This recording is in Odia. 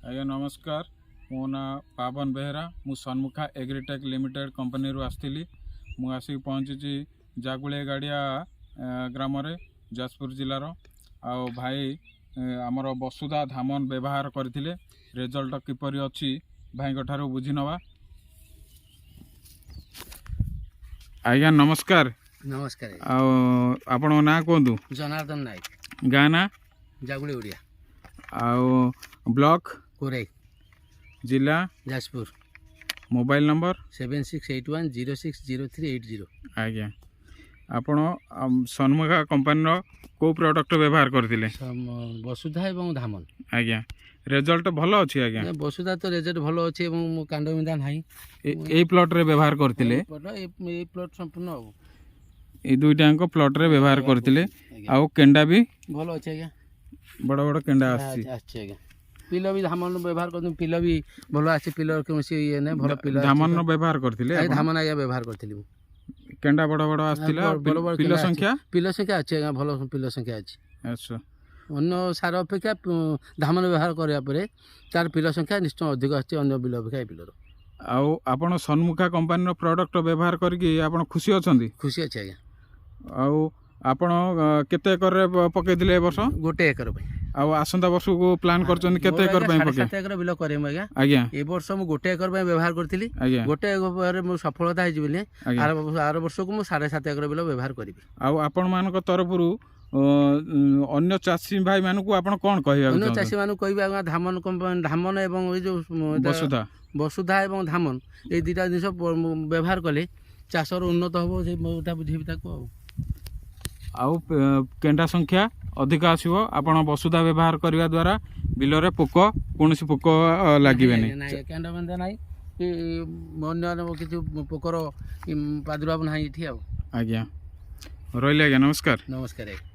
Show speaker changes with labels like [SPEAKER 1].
[SPEAKER 1] ଆଜ୍ଞା ନମସ୍କାର। ମୋ ନାଁ ପାବନ ବେହେରା। ମୁଁ ସନ୍ମୁଖା ଏଗ୍ରିଟେକ୍ ଲିମିଟେଡ୍ କମ୍ପାନୀରୁ ଆସିଥିଲି। ମୁଁ ଆସିକି ପହଞ୍ଚିଛି ଜାଗୁଳିଆ ଗାଡ଼ିଆ ଗ୍ରାମରେ, ଯାଜପୁର ଜିଲ୍ଲାର। ଆଉ ଭାଇ ଆମର ବସୁଧା ଧାମନ ବ୍ୟବହାର କରିଥିଲେ। ରେଜଲ୍ଟ କିପରି ଅଛି, ଭାଇଙ୍କ ଠାରୁ ବୁଝି ନେବା। ଆଜ୍ଞା ନମସ୍କାର।
[SPEAKER 2] ନମସ୍କାର।
[SPEAKER 1] ଆଉ ଆପଣଙ୍କ ନାଁ କୁହନ୍ତୁ।
[SPEAKER 2] ଜନାର୍ଦ୍ଦନ ନାୟକ।
[SPEAKER 1] ଗାଁ ନାଁ?
[SPEAKER 2] ଜାଗୁଳି ଓଡ଼ିଆ।
[SPEAKER 1] ଆଉ ବ୍ଲକ?
[SPEAKER 2] କୋରାଇ।
[SPEAKER 1] ଜିଲ୍ଲା?
[SPEAKER 2] ଯାଜପୁର।
[SPEAKER 1] Mobile number?
[SPEAKER 2] 7681060380।
[SPEAKER 1] ଆଜ୍ଞା, ଆପଣ ସନ୍ମୁଖା କମ୍ପାନୀର କେଉଁ ପ୍ରଡ଼କ୍ଟ ବ୍ୟବହାର କରିଥିଲେ?
[SPEAKER 2] ବସୁଧା ଏବଂ ଧାମନ।
[SPEAKER 1] ଆଜ୍ଞା, ରେଜଲ୍ଟ ଭଲ ଅଛି ଆଜ୍ଞା?
[SPEAKER 2] ନା, ବସୁଧା ତ ରେଜଲ୍ଟ ଭଲ ଅଛି ଏବଂ ମୋ କାଣ୍ଡବିନ୍ଧା ନାହିଁ।
[SPEAKER 1] ଏଇ ପ୍ଲଟ୍ରେ ବ୍ୟବହାର କରିଥିଲେ?
[SPEAKER 2] ଏଇ ପ୍ଲଟ୍ ସମ୍ପୂର୍ଣ୍ଣ ଆଉ
[SPEAKER 1] ଏଇ ଦୁଇଟାଙ୍କ ପ୍ଲଟ୍ରେ ବ୍ୟବହାର କରିଥିଲେ?
[SPEAKER 2] ଆଜ୍ଞା।
[SPEAKER 1] ଆଉ କେଣ୍ଡା ବି
[SPEAKER 2] ଭଲ ଅଛି ଆଜ୍ଞା।
[SPEAKER 1] ବଡ଼ ବଡ଼ କେଣ୍ଡା ଆସିଛି?
[SPEAKER 2] ଆସିଛି ଆଜ୍ଞା। ପିଲ ବି ଧାମନ ବ୍ୟବହାର କରୁଛନ୍ତି, ପିଲ ବି ଭଲ ଆସିଛି। ପିଲର କୌଣସି ଇଏ ନାହିଁ, ଭଲ ପିଲ ଆସିଛି।
[SPEAKER 1] ଧାମନର ବ୍ୟବହାର କରିଥିଲେ
[SPEAKER 2] ଆଜ୍ଞା,
[SPEAKER 1] ଆପଣ?
[SPEAKER 2] ଧାମନ ଆଜ୍ଞା ବ୍ୟବହାର କରିଥିଲି ମୁଁ।
[SPEAKER 1] କେଣ୍ଡା ବଡ଼ ବଡ଼ ଆସିଥିଲା?
[SPEAKER 2] ବଡ଼ ବଡ଼
[SPEAKER 1] ପିଲ
[SPEAKER 2] କେଣ୍ଡା ଆସିଛି।
[SPEAKER 1] ସଂଖ୍ୟା?
[SPEAKER 2] ପିଲ ସଂଖ୍ୟା ଅଛି ଆଜ୍ଞା, ଭଲ ପିଲ ସଂଖ୍ୟା ଅଛି। ଅନ୍ୟ ସାର ଅପେକ୍ଷା ଧାମନ ବ୍ୟବହାର କରିବା ପରେ ତାର ପିଲ ସଂଖ୍ୟା ନିଶ୍ଚୟ ଅଧିକ ଆସିଛି ଅନ୍ୟ ବିଲ ଅପେକ୍ଷା ଏ ବିଲର।
[SPEAKER 1] ଆଉ ଆପଣ ସନ୍ମୁଖା କମ୍ପାନୀର ପ୍ରଡ଼କ୍ଟ ବ୍ୟବହାର କରିକି ଆପଣ ଖୁସି ଅଛନ୍ତି?
[SPEAKER 2] ଖୁସି ଅଛି ଆଜ୍ଞା।
[SPEAKER 1] ଆଉ ଆପଣ କେତେ ଏକରରେ ପକେଇଥିଲେ ଏ ବର୍ଷ?
[SPEAKER 2] 1 ଏକର ପାଇଁ।
[SPEAKER 1] ଆଉ ଆସନ୍ତା ବର୍ଷକୁ ପ୍ଲାନ୍ କରିଛନ୍ତି କେତେ
[SPEAKER 2] ମୋର
[SPEAKER 1] ଏକର
[SPEAKER 2] ଆଜ୍ଞା
[SPEAKER 1] ପାଇଁ
[SPEAKER 2] ସାଢ଼େ
[SPEAKER 1] ପକେଇ?
[SPEAKER 2] 7 ଏକର ବିଲ କରିବି ଆଜ୍ଞା। ଏ ବର୍ଷ ମୁଁ 1 ଏକର ପାଇଁ ବ୍ୟବହାର କରିଥିଲି। 1 ଏକରରେ ମୁଁ ସଫଳତା ହେଇଛି ବୋଲି ଆର ବର୍ଷକୁ ମୁଁ 7.5 ଏକର ବିଲ ବ୍ୟବହାର କରିବି।
[SPEAKER 1] ଆଉ ଆପଣମାନଙ୍କ ତରଫରୁ ଅନ୍ୟ ଚାଷୀ ଭାଇମାନଙ୍କୁ ଆପଣ କ'ଣ କହିବାକୁ
[SPEAKER 2] ଅନ୍ୟ
[SPEAKER 1] ଚାହୁଁଛନ୍ତି?
[SPEAKER 2] ଚାଷୀମାନଙ୍କୁ କହିବି ଆଜ୍ଞା, ଧାମନ କମ୍ପାନୀ, ଧାମନ ଏବଂ ଏଇ ଯୋଉ
[SPEAKER 1] ବସୁଧା।
[SPEAKER 2] ବସୁଧା ଏବଂ ଧାମନ, ଏଇ ଦୁଇଟା ଜିନିଷ ବ୍ୟବହାର କଲେ ଚାଷର ଉନ୍ନତ ହେବ, ସେଇଟା ବୁଝେଇବି ତାକୁ ଆଉ।
[SPEAKER 1] ଆଉ କେଣ୍ଡା ସଂଖ୍ୟା ଅଧିକ ଆସିବ। ଆପଣ ବସୁଧା ବ୍ୟବହାର କରିବା ଦ୍ୱାରା ବିଲରେ ପୋକ, କୌଣସି ପୋକ ଲାଗିବେନି।
[SPEAKER 2] ନାଇଁ, କେଣ୍ଡା ବନ୍ଧା ନାହିଁ କି ଅନ୍ୟ କିଛି ପୋକର ପ୍ରାଦୁର୍ଭାବ ନାହିଁ ଏଠି ଆଉ।
[SPEAKER 1] ଆଜ୍ଞା, ରହିଲି ଆଜ୍ଞା, ନମସ୍କାର।
[SPEAKER 2] ନମସ୍କାର ଆଜ୍ଞା।